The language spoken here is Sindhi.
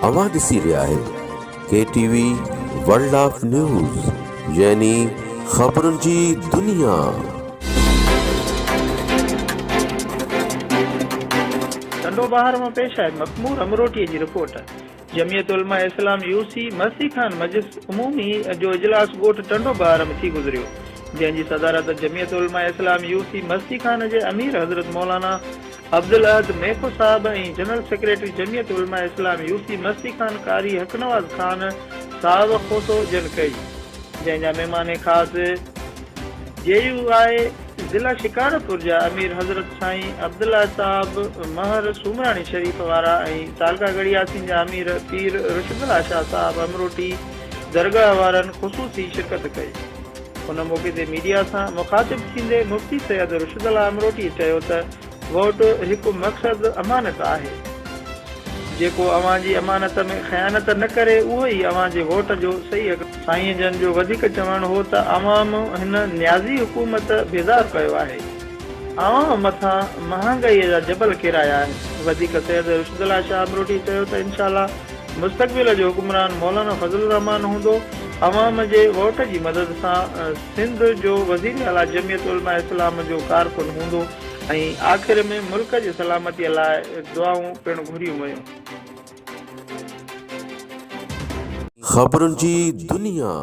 اوهان ڏسي رهيا آهيو K T V world of news يعني خبرن جي دنيا. ٽنڊو بهار مان پيش آهي مخمور امروٽي جي رپورٽ. جمعيت علماء اسلام يو سي مستي خان مجلس عمومي جو اجلاس ڳوٺ ٽنڊو بهار ۾ ٿي گذريو جنهن جي صدارت جمعيت علماء اسلام يو سي مستي خان جي امير حضرت مولانا عبدالاحد ميکو صاحب ۽ general secretary Jamiat Ulema Islam U سي مستي خان قاري حق نواز خان صاحب کوسو جن ڪئي جنهن جا مهمان خاص جي يو آء ضلع شڪارپور جا امير حضرت سائين عبدالله صاحب مهر سومراڻي شريف وارا ۽ تعلقه ڳڙهي ياسين جا امير پير رشد الله شاهه صاحب امروٽي درگاهه وارن خصوصي شرڪت ڪئي. ان موقعي تي ميڊيا سان مخاطب ٿيندي مفتي سيد رشد الله امروٽي چيو ته ووٽ هڪ مقصد امانت آهي. جيڪو اوهان جي امانت ۾ خيانت نه ڪري اهو ئي اوهان جي ووٽ جو صحيح حق. سائين جن جو وڌيڪ چوڻ هو ته عوام هن نيازي حڪومت بيزار ڪيو آهي. عوام مٿان مهانگائي جا جبل ڪيرايا آهن. وڌيڪ سيد رشد الله شاهه امروٽي چيو ته انشاء الله مستقبل جو حڪمران مولانا فضل الرحمان هوندو. عوام جي ووٽ جي مدد سان سنڌ جو وزير اعليٰ جمعيت علماء اسلام جو ڪارڪن هوندو. ۽ آخر ۾ ملڪ جي سلامتي لاء دعائون پڻ گهريون ويون. خبرن جي دنيا.